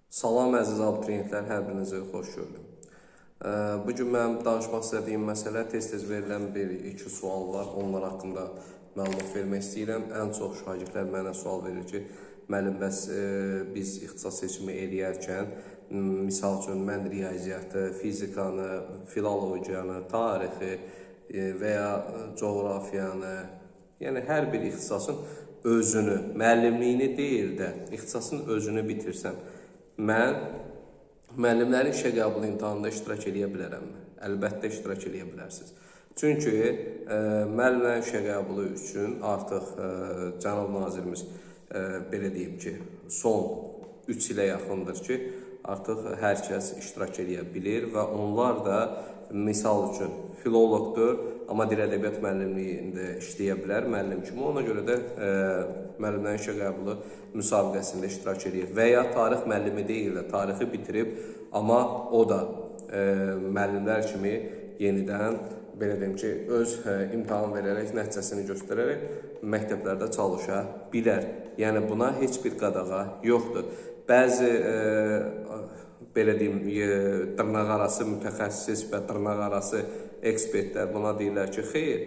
Salam əziz abituriyentlər, hər birinizi xoş gördüm. Bu gün mənim danışmaq istədiyim məsələ tez-tez verilən bir-iki sual var. Onlar haqqında məlumat vermək istəyirəm. Ən çox şagirdlər mənə sual verir ki, müəllim, bəs biz ixtisas seçimi eləyərkən, misal üçün mən riyaziyyatı, fizikanı, filologiyanı, tarixi və ya coğrafiyanı, yəni hər bir ixtisasın özünü, müəllimliyini deyil də, ixtisasın özünü bitirsəm, mən müəllimlərin işə qəbulu imtahanında iştirak eləyə bilərəmmi? Əlbəttə iştirak eləyə bilərsiniz. Çünki müəllimlərin işə qəbulu üçün artıq cənab nazirimiz belə deyim ki, son 3 ilə yaxındır ki, artıq hər kəs iştirak eləyə bilir və onlar da misal üçün filoloqdur, amma dil ədəbiyyat müəllimliyində işləyə bilər müəllim kimi. Ona görə də müəllimlərin işə qəbulu müsabiqəsində iştirak eləyir. Və ya tarix müəllimi deyil də, tarixi bitirib, amma o da müəllimlər kimi yenidən, belə deyim ki, öz imtahan verərək, nəticəsini göstərərək məktəblərdə çalışa bilər. Yəni buna heç bir qadağa yoxdur. Bəzi belə deyim, dırnaqarası mütəxəssis və dırnaqarası ekspertlər buna deyirlər ki, xeyr,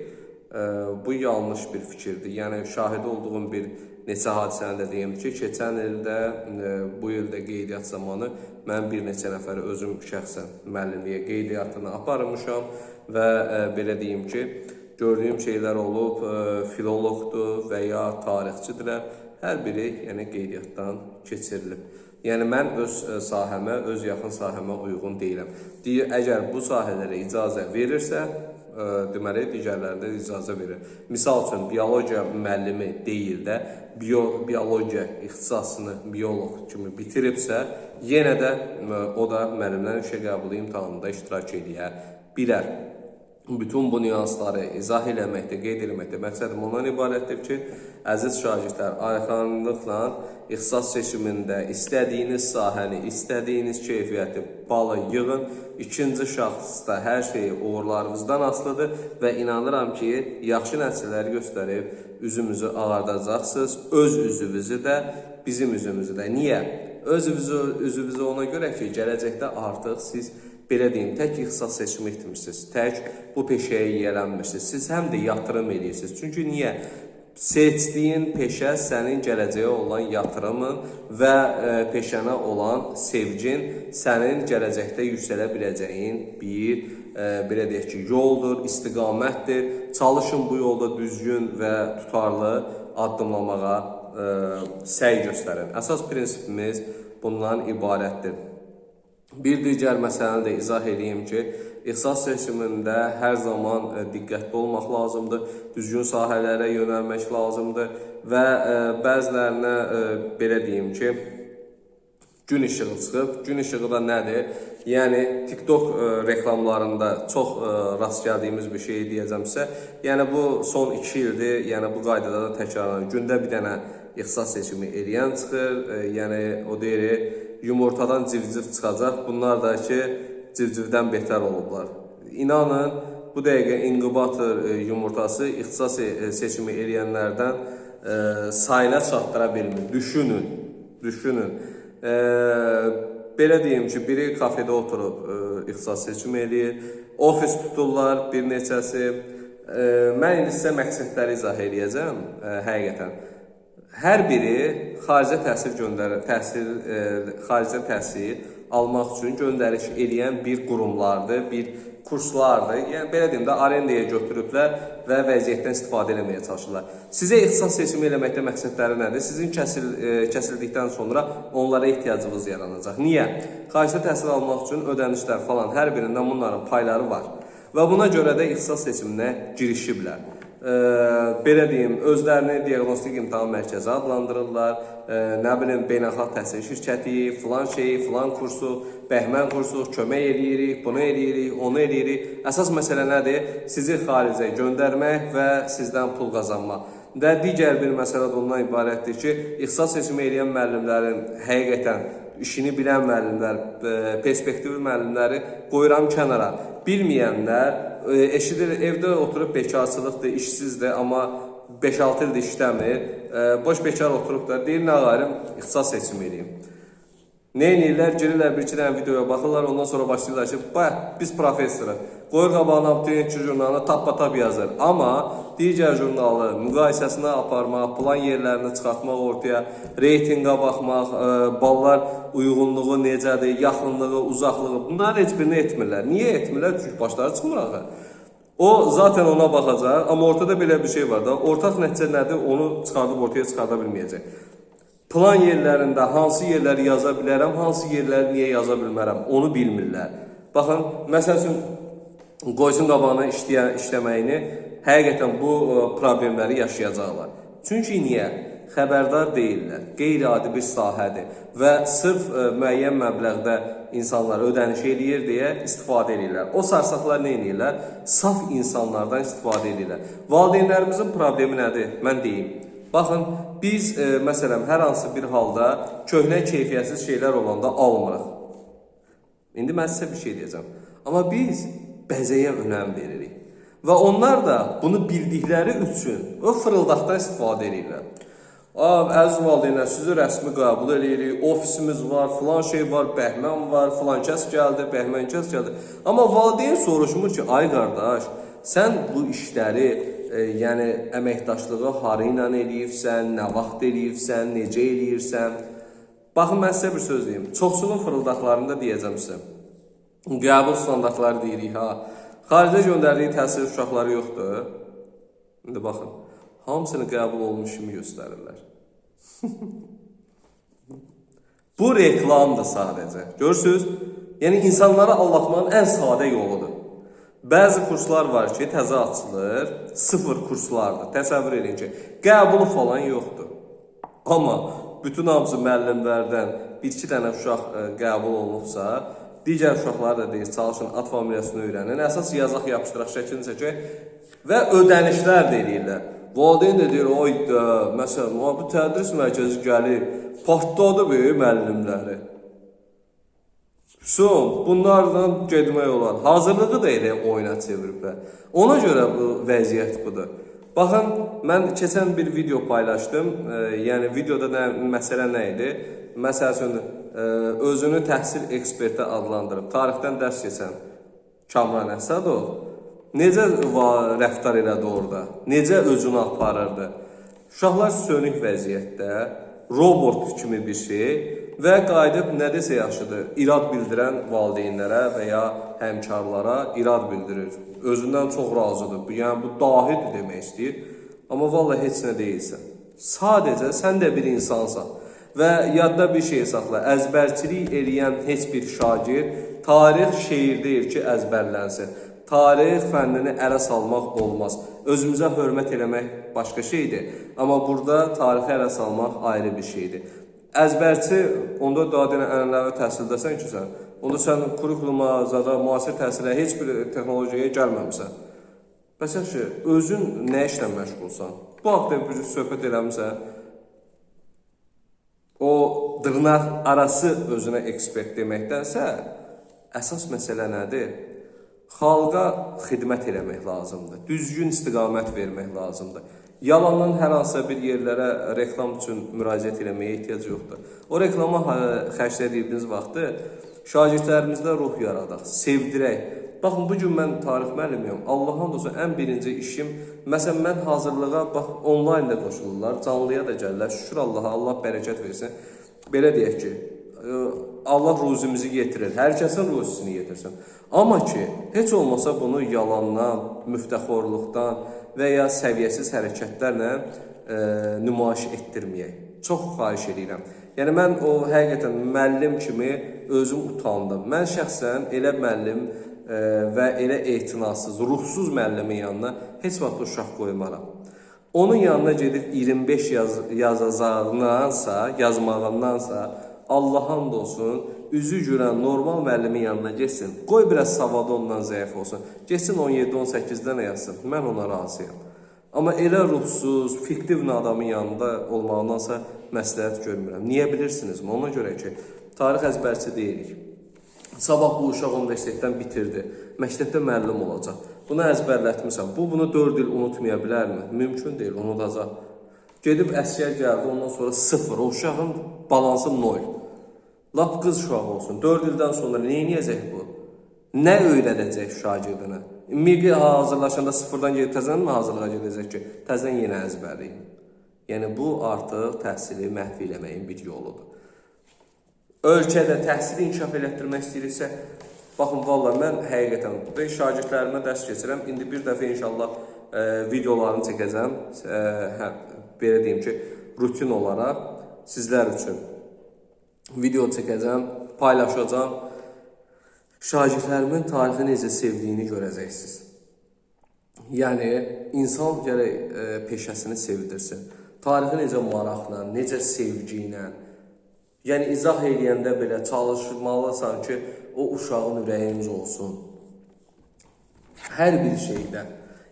bu yanlış bir fikirdir. Yəni şahid olduğum bir neçə hadisəni də deyim ki, keçən ildə, bu ildə qeydiyyat zamanı mən bir neçə nəfəri özüm şəxsən müəllimliyə qeydiyyatını aparmışam və belə deyim ki, gördüyüm şeylər olub, filoloqdur və ya tarixçidirlər, hər biri yəni qeydiyyatdan keçirilib. Yəni mən öz sahəmə, öz yaxın sahəmə uyğun deyiləm. Deyir, əgər bu sahələrə icazə verirsə, deməli digərlərində icazə verir. Misal üçün biologiya müəllimi deyil də, biologiya ixtisasını bioloq kimi bitiribsə, yenə də o da müəllimlərin işə qəbulu imtahanında iştirak eləyə bilər. Bütün bu nüansları izah eləməkdə, qeyd eləməkdə məqsədim ondan ibarətdir ki, əziz şagirdlər, arxayınlıqla ixtisas seçimində istədiyiniz sahəni, istədiyiniz keyfiyyəti balı yığın. İkinci şəxsdə hər şey uğurlarınızdan asılıdır və inanıram ki, yaxşı nəticələr göstərib üzümüzü ağardacaqsınız. Öz üzünüzü də, bizim üzümüzü də. Niyə? Öz üzünüzü ona görə ki, gələcəkdə artıq siz belə deyim, tək ixtisas seçimi etmirsiniz, tək bu peşəyə yiyələnmirsiniz. Siz həm də yatırım edirsiniz. Çünki niyə? Seçdiyin peşə sənin gələcəyə olan yatırımın və peşənə olan sevgin sənin gələcəkdə yüksələ biləcəyin bir, belə deyək ki, yoldur, istiqamətdir. Çalışın bu yolda düzgün və tutarlı addımlamağa səy göstərin. Əsas prinsipimiz bundan ibarətdir. Bir digər məsələni də izah edeyim ki, ixtisas seçimində hər zaman diqqətli olmaq lazımdır, düzgün sahələrə yönəlmək lazımdır və bəzilərinə belə deyim ki, gün işığı çıxıb. Gün işığı da nədir? Yəni TikTok reklamlarında çox rast gəldiyimiz bir şeyi deyəcəm sizə. Yəni bu son 2 ildir, yəni bu qaydada da təkrarlanır. Gündə bir dənə ixtisas seçimi eləyən çıxır, yəni o deyir, yumurtadan civciv çıxacaq, bunlar da ki, civcivdən betər olublar. İnanın, bu dəqiqə inkubator yumurtası ixtisas seçimi eləyənlərdən sayına çatdıra bilmir. Düşünün, düşünün. Belə deyim ki, biri kafedə oturub ixtisas seçimi eləyir, ofis tuturlar bir neçəsi. Mən indi sizə məqsədləri izah eləyəcəm, həqiqətən. Hər biri xaricə təhsil göndərir, xaricə təhsil almaq üçün göndəriş eləyən bir qurumlardır, bir kurslardır. Yəni belə deyim də, arendaya götürüblər və vəziyyətdən istifadə eləməyə çalışırlar. Sizə ixtisas seçimi eləməkdə məqsədləri nədir? Sizin kəsildikdən sonra onlara ehtiyacınız yaranacaq. Niyə? Xaricdə təhsil almaq üçün ödənişlər falan, hər birindən bunların payları var. Və buna görə də ixtisas seçiminə girişiblər. Belə deyim, özlərini diaqnostik imtahan mərkəzi adlandırırlar, nə bilim, beynəlxalq təhsil şirkəti, filan şeyi, filan kursu, bəhmən kursu, kömək eləyirik, bunu eləyirik, onu eləyirik. Əsas məsələ nədir? Sizi xaricə göndərmək və sizdən pul qazanmaq. Və digər bir məsələ də ondan ibarətdir ki, ixtisas seçimi eləyən müəllimlərin həqiqətən işini bilən müəllimlər, perspektivli müəllimləri qoyuram kənara. Bilməyənlər eşidir, evdə oturub bekarçılıqdır, işsizdir, amma 5-6 ildir işləmir, boş bekar oturub da deyir, nə qayrım, ixtisas seçimi eləyim. Nə edirlər? Girirlər bir-iki dənə videoya baxırlar, ondan sonra başlayırlar ki, bax, biz professoruq. Qoyur qabağına abituriyentçi jurnalını tap-tap yazır. Amma digər jurnalı müqayisəsinə aparmaq, plan yerlərini çıxartmaq ortaya, reytinqə baxmaq, ballar uyğunluğu necədir, yaxınlığı, uzaqlığı, bunların heç birini etmirlər. Niyə etmirlər? Çünki başları çıxmır axı. O zaten ona baxacaq, amma ortada belə bir şey var da, ortaq nəticə nədir, onu çıxardıb ortaya çıxarda bilməyəcək. Plan yerlərində hansı yerləri yaza bilərəm, hansı yerləri niyə yaza bilmərəm, onu bilmirlər. Baxın, məsəl üçün, qoysun qabağına işləməyini, həqiqətən bu problemləri yaşayacaqlar. Çünki niyə? Xəbərdar deyirlər, qeyri-adi bir sahədir və sırf müəyyən məbləğdə insanlar ödəniş eləyir deyə istifadə eləyirlər. O sarsaqlar nə eləyirlər? Saf insanlardan istifadə eləyirlər. Valideynlərimizin problemi nədir? Mən deyim. Baxın, biz məsələn, hər hansı bir halda köhnə keyfiyyətsiz şeylər olanda almırıq. İndi mən sizə bir şey deyəcəm. Amma biz bəzəyə önəm veririk. Və onlar da bunu bildikləri üçün o fırıldaqdan istifadə edirlər. Əziz valideynlər, sizi rəsmi qəbul eləyirik, ofisimiz var, filan şey var, bəhmən var, filan kəs gəldi, bəhmən kəs gəldi. Amma valideyn soruşmur ki, ay qardaş, sən bu işləri, yəni əməkdaşlığı harı ilə eləyirsən, nə vaxt eləyirsən, necə eləyirsən. Baxın, mən sizə bir söz deyim. Çoxsunun fırıldaqlarında deyəcəm sizə. Qəbul standartları deyirik, ha. Xaricə göndərdiyi təhsil uşaqları yoxdur. İndi baxın, hamısını qəbul olmuş kimi göstərirlər. Bu reklamdır sadəcə. Görürsünüz? Yəni, insanları aldatmanın ən sadə yoludur. Bəzi kurslar var ki, təzə açılır, sıfır kurslardır. Təsəvvür edin ki, qəbulu falan yoxdur. Amma bütün hamısı müəllimlərdən bir-iki dənə uşaq qəbul olunubsa, digər uşaqlar da deyir, çalışın, ad familiyasını öyrənin, əsas yazaq, yapışdıraq, şəklini çəkək və ödənişlər də eləyirlər. Valideyn də deyir, oy da, məsələn, bu tədris mərkəzi gəlib, partladı böyük müəllimləri. Son, bunlardan getmək olar. Hazırlığı da elə oyuna çeviriblər. Ona görə bu vəziyyət budur. Baxın, mən keçən bir video paylaşdım. Yəni, videoda məsələ nə idi? Məsəl üçün, özünü təhsil eksperti adlandırıb, tarixdən dərs keçən Kamran Əsədov necə rəftar elədi orada? Necə özünü aparırdı? Uşaqlar sönük vəziyyətdə, robot kimi bir şey və qayıdıb nə desə yaxşıdır, irad bildirən valideynlərə və ya həmkarlara irad bildirir. Özündən çox razıdır. Yəni, bu dahidir demək istəyir. Amma vallahi heç nə deyilsən. Sadəcə sən də bir insansan və yadda bir şey saxla. Əzbərçilik eləyən heç bir şagird tarix şeir deyir ki, əzbərlənsin. Tarix fənnini ələ salmaq olmaz. Özümüzə hörmət eləmək başqa şeydir. Amma burada tarixi ələ salmaq ayrı bir şeydir. Əzbərçi, onda daha denə ənənəvi təhsildəsən ki sən, onda sən kurikuluma, zada, müasir təhsilə, heç bir texnologiyaya gəlməmsən. Bəs yaxşı, özün nə işlə məşğulsan? Bu haqda bir söhbət eləmirsən, o dırnaq arası özünə ekspert deməkdənsə, əsas məsələ nədir? Xalqa xidmət eləmək lazımdır, düzgün istiqamət vermək lazımdır. Yalandan hər hansısa bir yerlərə reklam üçün müraciət eləməyə ehtiyac yoxdur. O reklama xərclədiyimiz vaxtı şagirdlərimizdə ruh yaradaq, sevdirək. Baxın, bugün mən tarix müəllimiyəm. Allah'a and olsun, ən birinci işim, məsələn, mən hazırlığa, bax, onlayn da qoşulurlar, canlıya da gəlirlər. Şükür Allaha, Allah bərəkət versin. Belə deyək ki, Allah ruzimizi yetirir, hər kəsin ruzisini yetirsin. Amma ki, heç olmasa bunu yalandan, müftəxorluqdan və ya səviyyəsiz hərəkətlərlə nümayiş etdirməyək. Çox xahiş edirəm. Yəni, mən o həqiqətən müəllim kimi özüm utandım. Mən şəxsən elə müəllim və elə etinasız, ruhsuz müəllimin yanına heç vaxt uşaq qoymaram. Onun yanına gedib 25 yazacağındansa, yazmağındansa, Allaha and olsun, üzü gülən normal müəllimin yanına getsin. Qoy biraz savadı ondan zəif olsun. Getsin 17-18-dən yazsın. Mən ona razıyam. Amma elə ruhsuz, fiktiv adamın yanında olmağındansa məsləhət görmürəm. Niyə bilirsinizmi? Ona görə ki, tarix əzbərçi deyilik. Sabah bu uşaq universitetdən bitirdi. Məktəbdə müəllim olacaq. Bunu əzbərlətmirsən. Bu, bunu 4 il unutmaya bilərmi? Mümkün deyil, unudacaq. Gedib əsgər gəldi, ondan sonra 0. O uşağın balansı 0. Lap qız uşağı olsun. 4 ildən sonra nə eləyəcək bu? Nə öyrədəcək şagirdinə? MİQ hazırlaşanda sıfırdan gedib təzədən mi hazırlığa gedəcək ki, təzədən yenə əzbərləyim? Yəni, bu artıq təhsili məhv eləməyin bir yoludur. Ölkədə təhsili inkişaf elətdirmək istəyiriksə, baxın, valla mən həqiqətən şagirdlərimə dərs keçirəm. İndi bir dəfə inşallah videolarını çəkəcəm. Belə deyim ki, rutin olaraq sizlər üçün video çəkəcəm, paylaşacağam. Şagirdlərimin tarixi necə sevdiyini görəcəksiniz. Yəni, insan gərək peşəsini sevdirsin. Tarixi necə maraqla, necə sevgi ilə. Yəni, izah eləyəndə belə çalışmalısan ki, o uşağın ürəyincə olsun. Hər bir şeydə.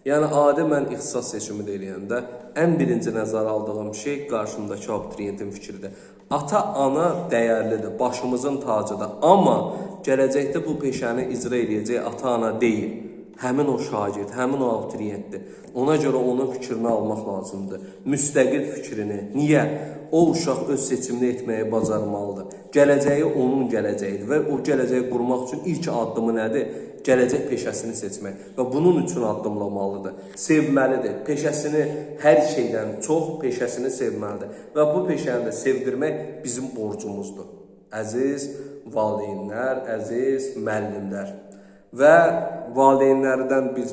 Yəni, adi mən ixtisas seçimi də eləyəndə ən birinci nəzərə aldığım şey qarşımdakı abituriyentin fikridir. Ata-ana dəyərlidir, başımızın tacıdır. Amma gələcəkdə bu peşəni icra eləyəcək ata-ana deyil. Həmin o şagird, həmin o abituriyentdir. Ona görə onun fikrini almaq lazımdır. Müstəqil fikrini. Niyə? O uşaq öz seçimini etməyi bacarmalıdır. Gələcəyi onun gələcəyidir və o gələcəyi qurmaq üçün ilk addımı nədir? Gələcək peşəsini seçmək və bunun üçün addımlamalıdır. Sevməlidir. Peşəsini hər şeydən çox peşəsini sevməlidir. Və bu peşəni də sevdirmək bizim borcumuzdur. Əziz valideynlər, əziz müəllimlər. Və valideynlərdən bir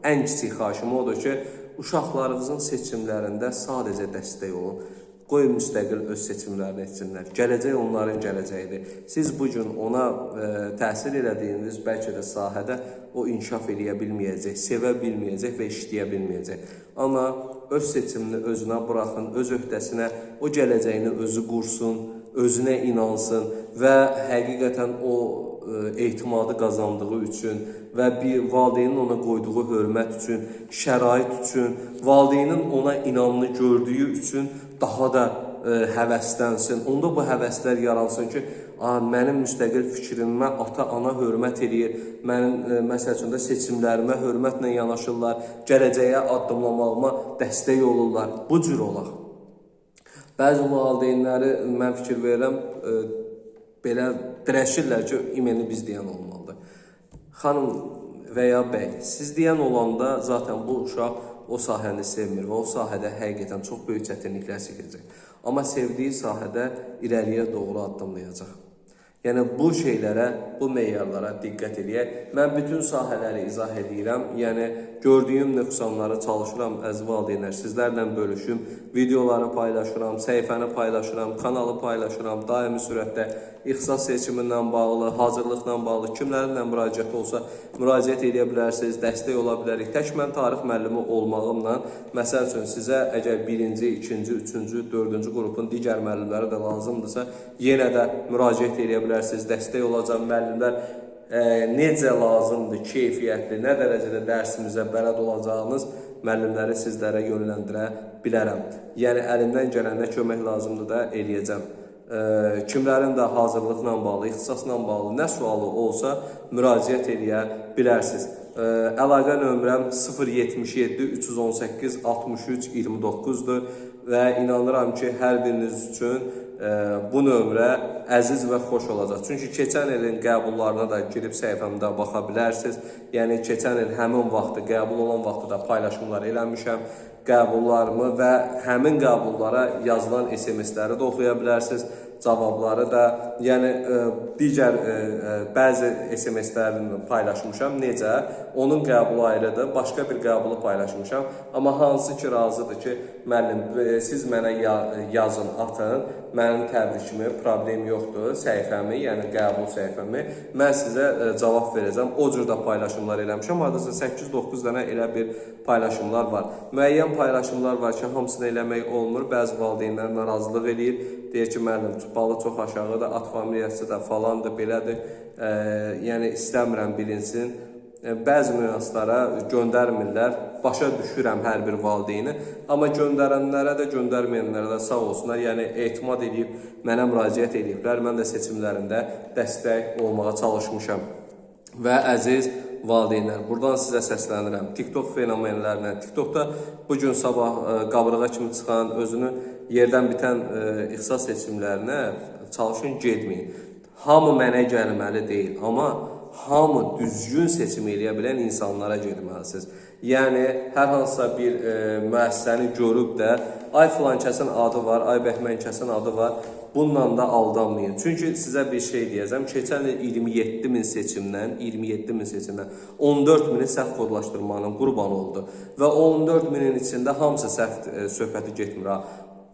ən kiçik xahişim odur ki, uşaqlarınızın seçimlərində sadəcə dəstək olun. Qoy müstəqil öz seçimlərini etsinlər. Gələcək onların gələcəyidir. Siz bugün ona təsir elədiyiniz bəlkə də sahədə o inkişaf eləyə bilməyəcək, sevə bilməyəcək və işləyə bilməyəcək. Amma öz seçimini özünə buraxın, öz öhdəsinə, o gələcəyini özü qursun, özünə inansın və həqiqətən o etimadı qazandığı üçün və bir valideynin ona qoyduğu hörmət üçün, şərait üçün, valideynin ona inamını gördüyü üçün daha da həvəslənsin. Onda bu həvəslər yaransın ki, mənim müstəqil fikrimə ata-ana hörmət eləyir, mənim məsəl üçün də seçimlərimə hörmətlə yanaşırlar, gələcəyə addımlamağıma dəstək olurlar. Bu cür olaq. Bəzi valideynləri mən fikir verirəm, belə dirəşirlər ki, imeni biz deyən olmalıdır. Xanım və ya bəy, siz deyən olanda zaten bu uşaq o sahəni sevmir və o sahədə həqiqətən çox böyük çətinliklər çəkəcək. Amma sevdiyi sahədə irəliyə doğru addımlayacaq. Yəni, bu şeylərə, bu meyarlara diqqət eləyək. Mən bütün sahələri izah edirəm. Yəni, gördüyüm nöqsanları çalışıram, əziz valideynlər, sizlərlə bölüşüm, videoları paylaşıram, səhifəni paylaşıram, kanalı paylaşıram, daimi sürətdə ixtisas seçimindən bağlı, hazırlıqla bağlı, kimlərinlə müraciət olsa müraciət edə bilərsiniz, dəstək ola bilərik. Tək mən tarix müəllimi olmağımla, məsəl üçün sizə əgər birinci, ikinci, üçüncü, dördüncü qrupun digər müəllimləri də lazımdırsa, yenə də müraciət edə bilərsiniz, dəstək olacaq müəllimlər necə lazımdır, keyfiyyətli, nə dərəcədə dərsimizə bələd olacağınız müəllimləri sizlərə yönləndirə bilərəm. Yəni, əlimdən gələn nə kömək lazımdır da eləyəcəm. Kimlərin də hazırlıqla bağlı, ixtisasla bağlı nə sualı olsa müraciət eləyə bilərsiniz. Əlaqə nömrəm 077 318 63 29-dur və inanıram ki, hər biriniz üçün bu nömrə əziz və xoş olacaq. Çünki keçən ilin qəbullarına da girib səhifəmdə baxa bilərsiniz. Yəni, keçən il həmin vaxtı, qəbul olan vaxtı da paylaşımlar eləmişəm. Qəbullarımı və həmin qəbullara yazılan SMS-ləri də oxuya bilərsiniz. Cavabları da, yəni digər bəzi SMS-lərini paylaşmışam. Necə? Onun qəbulu ayrıdır, başqa bir qəbulu paylaşmışam. Amma hansı ki razıdır ki, müəllim, siz mənə yazın, atın, mənim təbrikimi, problem yoxdur, səhifəmi, yəni qəbul səhifəmi, mən sizə cavab verəcəm. O cür də paylaşımlar eləmişəm. Hardasa 8-9 dənə elə bir paylaşımlar var. Müəyyən paylaşımlar var ki, hamısını eləmək olmur. Bəzi valideynlər narazılıq eləyir. Deyir ki, müəllim, balı çox aşağıdır, at familiyası da falandır, belədir. Yəni, istəmirəm bilinsin. Bəzi nüanslara göndərmirlər. Başa düşürəm hər bir valideyni. Amma göndərənlərə də, göndərməyənlərə də sağ olsunlar. Yəni, etimad edib, mənə müraciət ediblər. Mən də seçimlərində dəstək olmağa çalışmışam. Və əziz valideynlər, buradan sizə səslənirəm. TikTok fenomenlərinə, TikTokda bu gün sabah qabırğa kimi çıxan, özünü yerdən bitən ixtisas seçimlərinə çalışın, getməyin. Hamı mənə gəlməli deyil, amma hamı düzgün seçim eləyə bilən insanlara getməlisiniz. Yəni, hər hansısa bir müəssisəni görüb də, ay filan kəsin adı var, ay bəhmən kəsin adı var, bununla da aldanmayın. Çünki sizə bir şey deyəcəm, keçən il 27 min seçimdən, 27 min seçimdən 14 mini səhv kodlaşdırmanın qurbanı oldu. Və 14 minin içində hamısı səhv söhbəti getmir. Ha.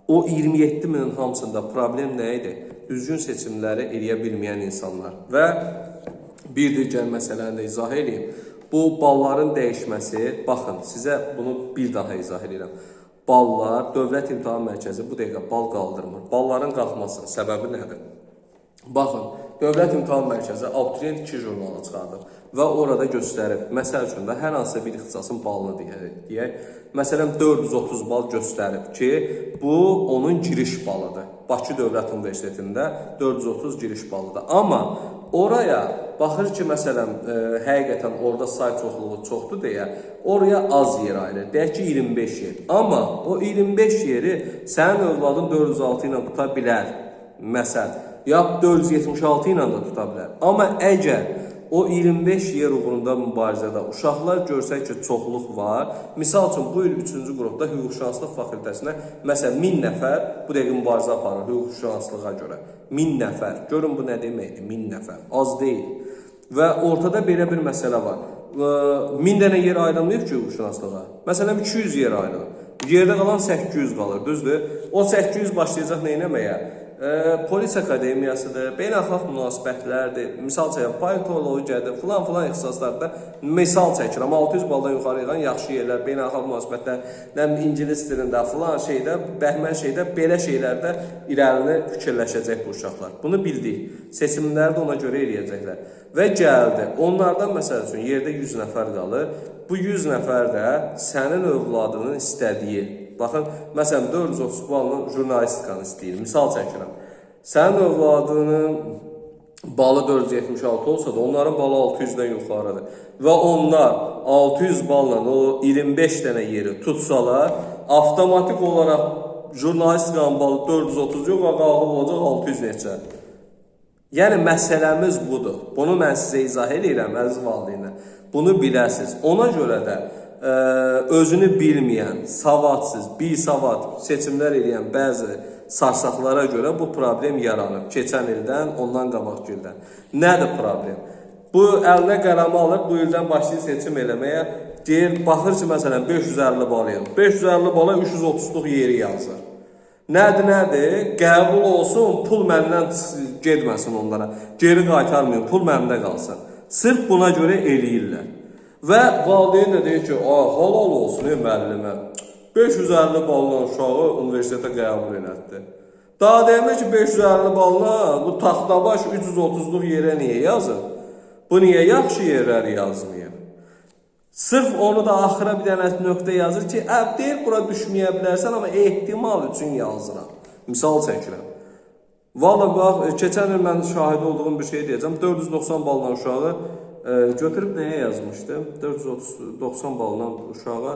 O 27 minin hamısında problem nə idi? Düzgün seçimləri eləyə bilməyən insanlar. Və bir digər məsələni də izah edeyim. Bu balların dəyişməsi, baxın, sizə bunu bir daha izah edirəm. Ballar, Dövlət İmtahan Mərkəzi bu dəqiqə bal qaldırmır. Balların qalxmasının səbəbi nədir? Baxın, Dövlət İmtahan Mərkəzi Abituriyent 2 jurnalı çıxardır və orada göstərib, məsəl üçün də hər hansısa bir ixtisasın balını deyək, məsələn 430 bal göstərib ki, bu onun giriş balıdır. Bakı Dövlət Universitetində 430 giriş balıdır. Amma oraya baxır ki, məsələn, həqiqətən orada say çoxluğu çoxdur deyə, oraya az yer ayırır. Deyək ki, 25 yer. Amma o 25 yeri sənin övladın 406 ilə tuta bilər, məsəl, ya 476 ilə də tuta bilər. Amma əgər o 25 yer uğrunda mübarizədə uşaqlar görsək ki, çoxluq var. Misal üçün, bu il 3-cü qrupda hüquqşünaslıq fakültəsinə məsələn 1000 nəfər bu dəqiqə mübarizə aparır hüquqşünaslığa görə. 1000 nəfər. Görün bu nə deməkdir? 1000 nəfər. Az deyil. Və ortada belə bir məsələ var. 1000 dənə yer ayrılmayıb ki, hüquqşünaslığa. Məsələn, 200 yer ayrılır. Yerdə qalan 800 qalır, düzdür? O 800 başlayacaq nə eləməyə? Polis akademiyasıdır, beynəlxalq münasibətlərdir, misal çəkirəm, politologiyadır, filan-filan ixtisaslarda misal çəkirəm, 600 baldan yuxarı yığan yaxşı yerlər, beynəlxalq münasibətlər, nə ingilis dilində, filan şeydə, bəhmən şeydə, belə şeylərdə irəlini fikirləşəcək bu uşaqlar. Bunu bildik, seçimləri də ona görə eləyəcəklər. Və gəldi, onlardan məsəl üçün yerdə 100 nəfər qalır, bu 100 nəfər də sənin övladının istədiyi, baxın, məsələn, 430 balla jurnalistikanı istəyir, misal çəkirəm. Sənin övladının balı 476 olsa da, onların balı 600-dən yuxarıdır. Və onlar 600 balla o 25 dənə yeri tutsalar, avtomatik olaraq jurnalistikanın balı 430 yox, qalxıb olacaq 600 neçə. Yəni, məsələmiz budur. Bunu mən sizə izah eləyirəm, əziz valideynlər. Bunu biləsiniz. Ona görə də özünü bilməyən, savadsız, bisavad seçimlər eləyən bəzi sarsaqlara görə bu problem yaranıb. Keçən ildən, ondan qabaqki ildən. Nədir problem? Bu, əlinə qələmi alır, bu ildən başlayır seçim eləməyə. Deyir, baxır ki, məsələn, 550 bal yığır. 550 bala 330-luq yeri yazır. Nədir, nədir? Qəbul olsun, pul məndən getməsin onlara. Geri qaytarmayın, pul məndə qalsın. Sırf buna görə eləyirlər. Və valideyn də deyir ki, halal olsun ey müəllimə, 550 balla uşağı universitetə qəbul elətdi. Daha demir ki, 550 balla bu taxtabaş 330-luq yerə niyə yazır? Bu niyə yaxşı yerləri yazmayıb? Sırf onu da axıra bir dənə nöqtə yazır ki, deyir, bura düşməyə bilərsən, amma ehtimal üçün yazıram. Misal çəkirəm. Valla, bax, keçən il mən şahid olduğum bir şey deyəcəm, 490 balla uşağı götürüb nəyə yazmışdı? 490 balla uşağa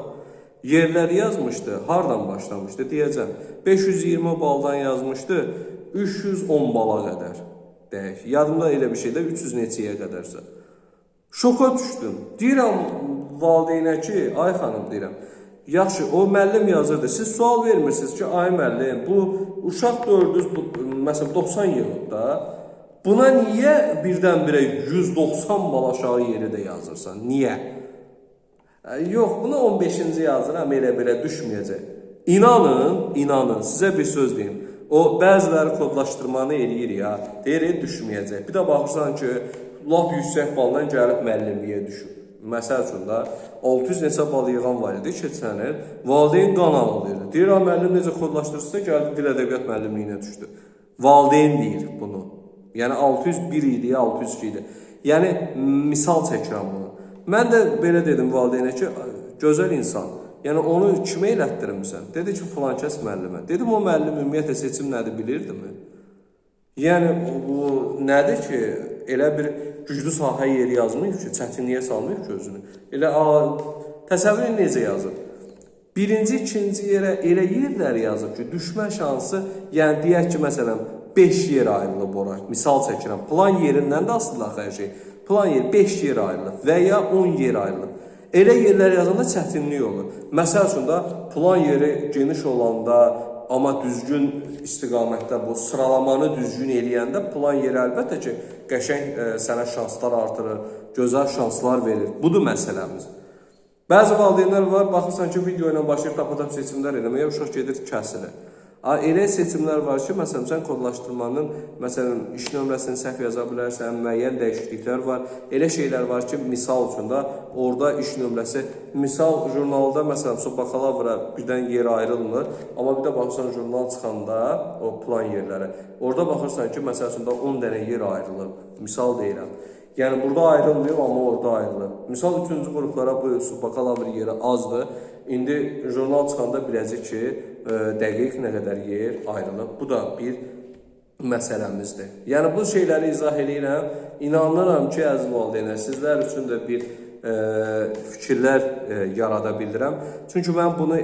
yerləri yazmışdı. Hardan başlamışdı? Deyəcəm. 520 baldan yazmışdı, 310 bala qədər. Deyək. Yadımda elə bir şeydə 300 neçəyə qədərsə. Şoka düşdüm. Deyirəm valideynə ki, ay xanım deyirəm, yaxşı, o müəllim yazırdı. Siz sual vermirsiniz ki, ay müəllim, bu uşaq 400, məsələn, 90 yığıb da, buna niyə birdən-birə 190 bal aşağı yeri də yazırsan? Niyə? Yox, buna 15-ci yazıram, elə-belə düşməyəcək. İnanın, inanın, sizə bir söz deyim. O, bəziləri kodlaşdırmanı eləyir ya, deyir, düşməyəcək. Bir də baxırsan ki, lap yüksək baldan gəlib müəllimliyə düşüb. Məsəl üçün də 600 neçə bal yığan var idi keçən il, valideyn qan ağlayırdı. Deyir, müəllim necə kodlaşdırırsa, gəldi dil ədəbiyyat müəllimliyinə düşdü. Valideyn deyir bunu. Yəni 601 idi, 602 idi. Yəni misal çəkirəm bunu. Mən də belə dedim valideynə ki, gözəl insan, yəni onu kimə elətdirmirsən? Dedi ki, filan kəs müəllimə. Dedim, o müəllim ümumiyyətlə seçim nədir bilirdimi? Yəni bu nədir ki, elə bir güclü sahə yeri yazmayıb ki, çətinliyə salmayıb ki özünü. Elə təsəvvür edin necə yazıb. Birinci, ikinci yerə elə yerlər yazıb ki, düşmə şansı, yəni deyək ki, məsələn, 5 yer ayrılıb ora. Misal çəkirəm, plan yerindən də asılıdır hər şey. Plan yeri 5 yer ayrılıb və ya 10 yer ayrılıb. Elə yerlər yazanda çətinlik olur. Məsəl üçün də plan yeri geniş olanda, amma düzgün istiqamətdə bu sıralamanı düzgün eləyəndə plan yeri əlbəttə ki, qəşəng sənə şanslar artırır, gözəl şanslar verir. Budur məsələmiz. Bəzi valideynlər var, baxırsan ki, video ilə başlayır tapatap seçimlər eləməyə, uşaq gedir kəsilir. Elə seçimlər var ki, məsələn, sən kodlaşdırmanın, məsələn, iş nömrəsini səhv yaza bilərsən, müəyyən dəyişikliklər var. Elə şeylər var ki, misal üçün də orada iş nömrəsi, misal jurnalda, məsələn, bakalavra birdən yer ayrılmır, amma bir də baxırsan jurnal çıxanda o plan yerləri, orada baxırsan ki, məsəl üçün də 10 dənə yer ayrılıb, misal deyirəm. Yəni, burada ayrılmıyor, amma orada ayrılır. Misal, üçüncü qruplara bu bakalavr yeri azdır. İndi jurnal çıxanda biləcək ki, dəqiq nə qədər yer ayrılıb. Bu da bir məsələmizdir. Yəni, bu şeyləri izah eləyirəm. İnanıram ki, əziz valideynlər, sizlər üçün də bir fikirlər yarada bildirəm. Çünki mən bunu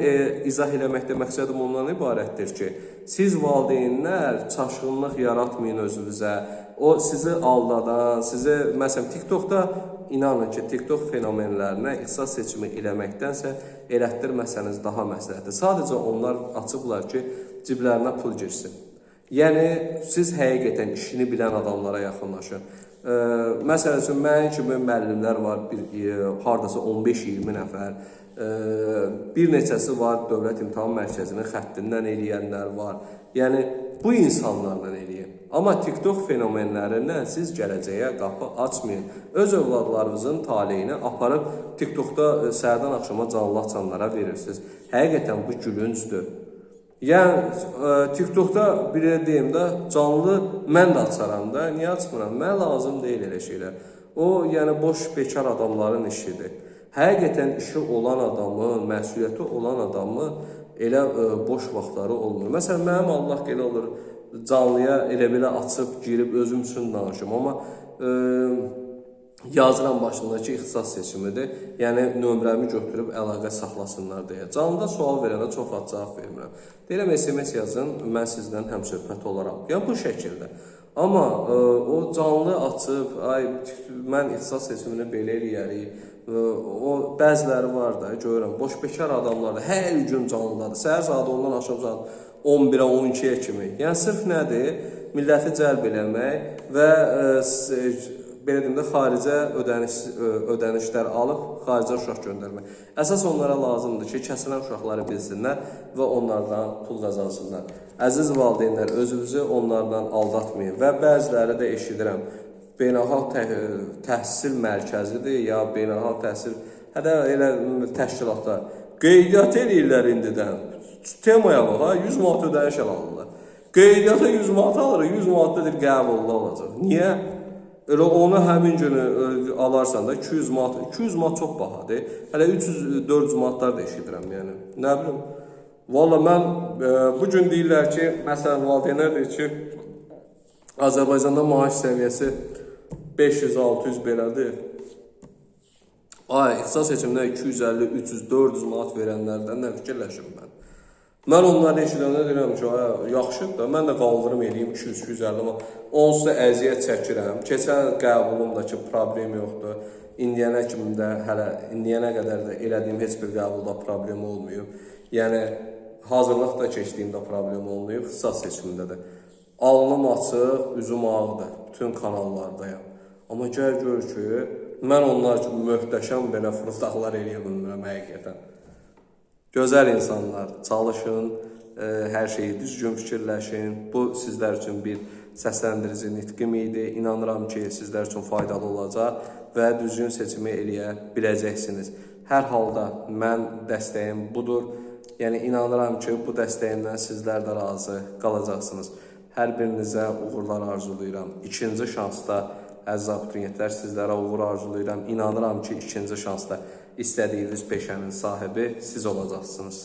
izah eləməkdə məqsədim ondan ibarətdir ki, siz valideynlər çaşqınlıq yaratmayın özünüzə. O sizi aldadan, sizi, məsələn, TikTokda inanın ki, TikTok fenomenlərinə ixtisas seçimi eləməkdənsə elətdirməsəniz daha məsləhətdir. Sadəcə onlar açıblar ki, ciblərinə pul girsin. Yəni, siz həqiqətən işini bilən adamlara yaxınlaşın. Məsəl üçün, mənim kimi müəllimlər var, haradasa 15-20 nəfər, bir neçəsi var, Dövlət İmtahan Mərkəzinin xəttindən eləyənlər var. Yəni, bu insanlarla eləyin. Amma TikTok fenomenlərindən siz gələcəyə qapı açmayın. Öz övladlarınızın taleyini aparıb TikTokda səhərdən axşama canlı açanlara verirsiniz. Həqiqətən bu gülüncdür. Yəni, TikTokda bir deyim də, canlı mən də açaram da, niyə açmıram? Mənə lazım deyil elə şeylər. O, yəni, boş, bekar adamların işidir. Həqiqətən işi olan adamın, məsuliyyəti olan adamın elə boş vaxtları olmur. Məsələn, mənim Allah elə olur, canlıya elə belə açıb, girib özüm üçün danışım. Amma yazıram başındakı ixtisas seçimidir. Yəni, nömrəmi götürüb əlaqə saxlasınlar deyə. Canlıda sual verəndə çox vaxt cavab vermirəm. Deyirəm, SMS yazın, mən sizdən həmsöhbət olaram. Yəni, bu şəkildə. Amma o canlı açıb, ay, mən ixtisas seçimini belə eləyərik. O bəziləri var da, görürəm, boş bekar adamlar da hər gün canlıdadır. Səhər saat 10-dan axşam saat 11-ə, 12-yə kimi. Yəni, sırf nədir? Milləti cəlb eləmək və belə deyim də, xaricə ödənişlər alıb, xaricə uşaq göndərmək. Əsas onlara lazımdır ki, kəsilən uşaqları bilsinlər və onlardan pul qazansınlar. Əziz valideynlər, özünüzü onlardan aldatmayın və bəziləri də eşidirəm, beynəlxalq təhsil mərkəzidir ya beynəlxalq təhsil, hətta elə təşkilatlar qeydiyyat eləyirlər indidən. Temaya bax, ha, 100 manat ödəniş alırlar. Qeydiyyata 100 manat alır, 100 manat da qəbullu olacaq. Niyə? Elə onu həmin günü alarsan da 200 manat, 200 manat çox bahadır. Hələ 300-400 manatlar da eşidirəm, yəni. Nə bilim. Valla mən bu gün deyirlər ki, məsələn, valideynlər deyir ki, Azərbaycanda maaş səviyyəsi 500-600 belədir. Ay, ixtisas seçimində 250, 300, 400 manat verənlərdən nə fikirləşim mən? Mən onları eşidəndə deyirəm ki, yaxşıdır da, mən də qaldırım eləyim 200-250 manat. Onsuz da əziyyət çəkirəm. Keçən qəbulumda ki, problem yoxdur. İndiyənə kimi də, hələ indiyənə qədər də elədiyim heç bir qəbulda problem olmayıb. Yəni, hazırlıqda keçdiyimdə problem olmayıb, ixtisas seçimində də. Alnım açıq, üzüm ağdır, bütün kanallardayam. Amma gəl gör ki, mən onlar kimi möhtəşəm belə fırıldaqlar eləyə bilmirəm həqiqətən. Gözəl insanlar, çalışın, hər şeyi düzgün fikirləşin. Bu, sizlər üçün bir səsləndirici nitqim idi. İnanıram ki, sizlər üçün faydalı olacaq və düzgün seçimi eləyə biləcəksiniz. Hər halda mən dəstəyim budur. Yəni, inanıram ki, bu dəstəyimdən sizlər də razı qalacaqsınız. Hər birinizə uğurlar arzulayıram. İkinci şansda, əziz abituriyentlər, sizlərə uğur arzulayıram. İnanıram ki, ikinci şansda istədiyiniz peşənin sahibi siz olacaqsınız.